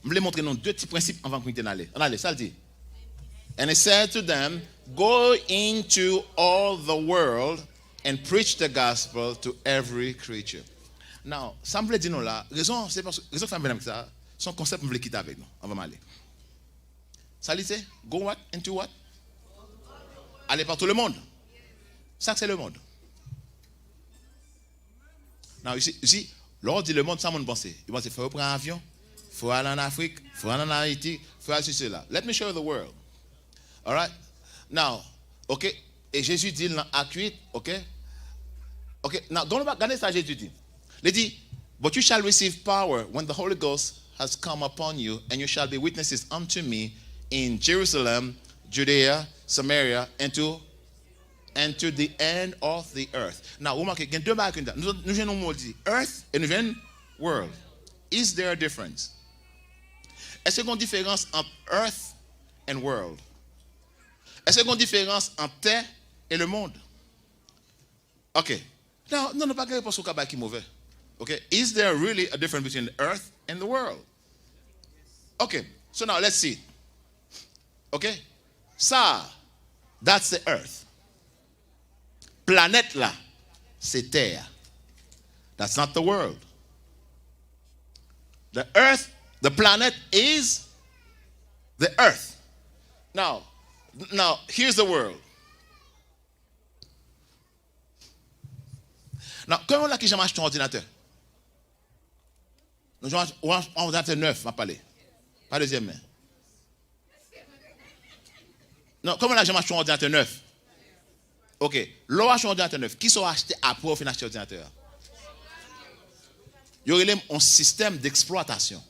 M vle montre nou de ti prensip anvan ke nou ale. Ann ale, sa l di? And he said to them, "Go into all the world and preach the gospel to every creature." Now, sa m vle di nou la, rezon, se paske, rezon k fè m vin avèk sa, se yon konsèp m vle kite avèk nou, anvan m ale. Sa li se? Go what? Into what? Aller partout le monde. Sa k se le monde? Now, you see, you see, lè w di le monde, sa moun panse? Yo panse fò yo pran avyon, fò yo al ann Afrik, fò yo al ann Ayiti, fò yo al sesi sela. Let me show you the world. Alright? Now, ok, e Jezi di l nan Ak uit, ok? Ok, now, gade, gade sa Jezi di. Li di, "But you shall receive power when the Holy Ghost has come upon you, and you shall be witnesses unto me in Jerusalem, Judea, Samaria, and to, and to the end of the earth. Now, ou remake, gen de bagay ke nou, nou jwenn yon mo di earth e nou jwenn world. Is there a difference? Èske gen yon diferans ant earth and world? Èske gen yon diferans ant tè e le monde? Ok. Now, non, non, pa gen repons ou ka bay ki move. Ok. Is there really a difference between the earth and the world? Ok. So now, let's see. Ok. Sa, that's the earth. Planèt la, se tè a. That's not the world. The earth, the planet is the earth. Now, now, here's the world. Nan, kòman w la ki janm achte yon òdinatè? Nou janm achte yon òdinatè nèf, m ap pale. Pa dezyèm men. Non, kòman w la janm achte yon òdinatè nèf? Ok, lè w achte yon òdinatè nèf, kisa w achte apre w fin achte òdinatè a? Yo rele l yon sistèm deksplwatasyon.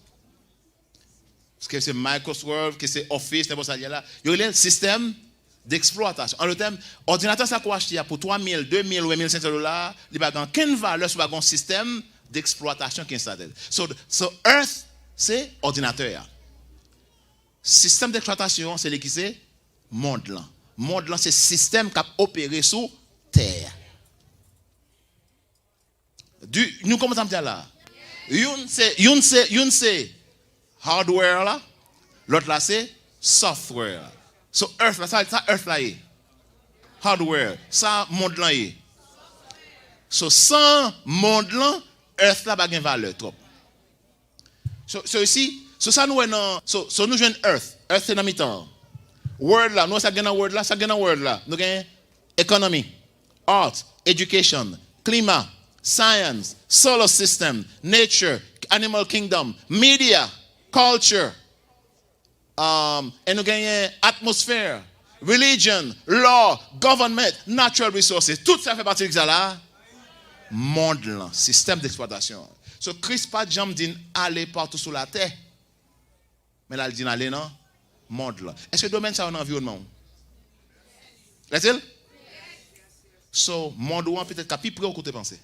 Ke se Microsoft, ke se Office, nenpòt sa l ye la. Yo rele l sistèm deksplwatasyon. An lòt tèm, òdinatè sa ke w achte a pou twa mil, de mil oubyen mil senk san dola, li pa gen okenn valè si w pa gen yon sistèm deksplwatasyon ki enstale. So, so Earth, se òdinatè a. Sistèm deksplwatasyon an, se li ki se mond lan. Mond lan, se sistèm k ap opere sou tè a. Di, nou konprann sa m di a la? Youn se, youn se, youn se hardware la, lòt la se software. So earth la, sa, sa earth la ye? Hardware. Sa mond lan ye? So san mond lan, earth la pa gen valè twòp. So, so isi, so sa nou wè nan, so, so nou jwenn earth. Earth se nan mitan an. World la, nou wè sa gen nan world la, sa gen nan world la. Nou gen economy, art, education, klima, science, solar system, nature, animal kingdom, media, culture, um, e nou genyen atmosphere, religion, law, government, natural resources. Tout sa fè pati de sa la. Mond lan, sistèm deksplwatasyon. So, Kris pa t janm di n ale patou sou latè. Men la, l di n ale nan mond lan. Èske domèn sa yo nan anviwònman w? Lètil? So, mond ou an petèt ka pi pre w ke w te panse.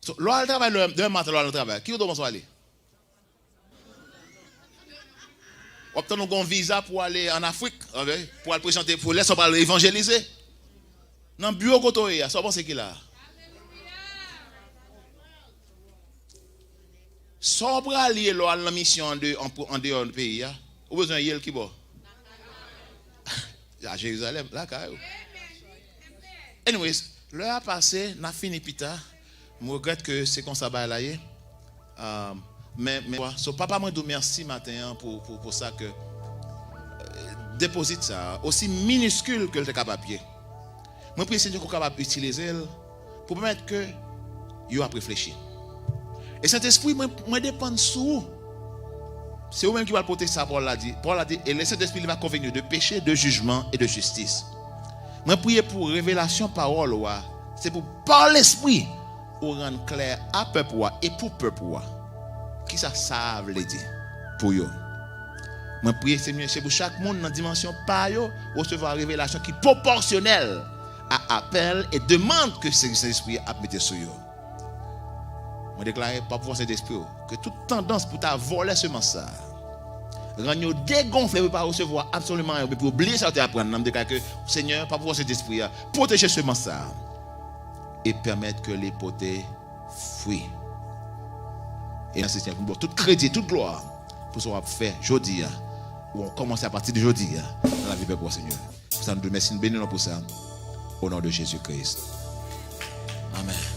So, lè w al travay, lè, demen maten, lè w al nan travay, ki kote w panse w ale? W ap tann ou gen yon viza pou w ale ann Afrik, ok? Pou w al prezante, pou lè sa w pral evanjelize. Nan biwo kote w ye a, sa w panse ki la a? Sa w pral ye lè w al nan misyon an de, an, an deyò peyi a? Ou bezwen ye l kibò? A Jerizalèm, lakay ou. Anyways, lè a pase, n a fini pita. M regrèt ke se konsa bagay la ye. Ah, men, men, so, Papa, mwen di w mèsi maten an pou, pou, pou sa ke, euh, depozit sa, osi miniskil ke l te kapab ye. Mwen priye, Senyè, ke w kapab itilize l pou pèmèt ke yo ap reflechi. E Sentespri, mwen, mwen depann sou ou. Se ou menm ki pral pote sa pawòl la di. Pawòl la di, e Lesentespri li va konvenir de péché, de jugement et de justice. Mwen priye pou revelasyon pawòl ou a. Se pou pa Lespri ou rann klè a pèp ou a e pou pèp ou a. Kisa sa vle di pou yo? Mwen priye, Senyè, se pou chak moun nan dimansyon pa yo resevwa revelasyon ki pwopòsyonèl a apèl e demann ke Sentespri a ap mete sou yo. Mwen deklare pa pouvwa Sentespri w ke tout tandans pou ta vòlè semans sa a, rann yo degonfle pou yo pa resevwa absoliman anyen, pou yo bliye sa yo te aprann nan, m deklare ke, Senyè, pa pouvwa Sentespri a, pwoteje semans sa a e pèmèt ke li pote fwi. E nan Senyè, pou nou ba w tout kredi, tout glwa pou sa w ap fè jodi a, ou w kòmanse apati de jodi a nan lavi pèp ou a, Senyè. Pou sa, nou di w mèsi, nou beni w pou sa. O non de Jezi Kris. Amèn.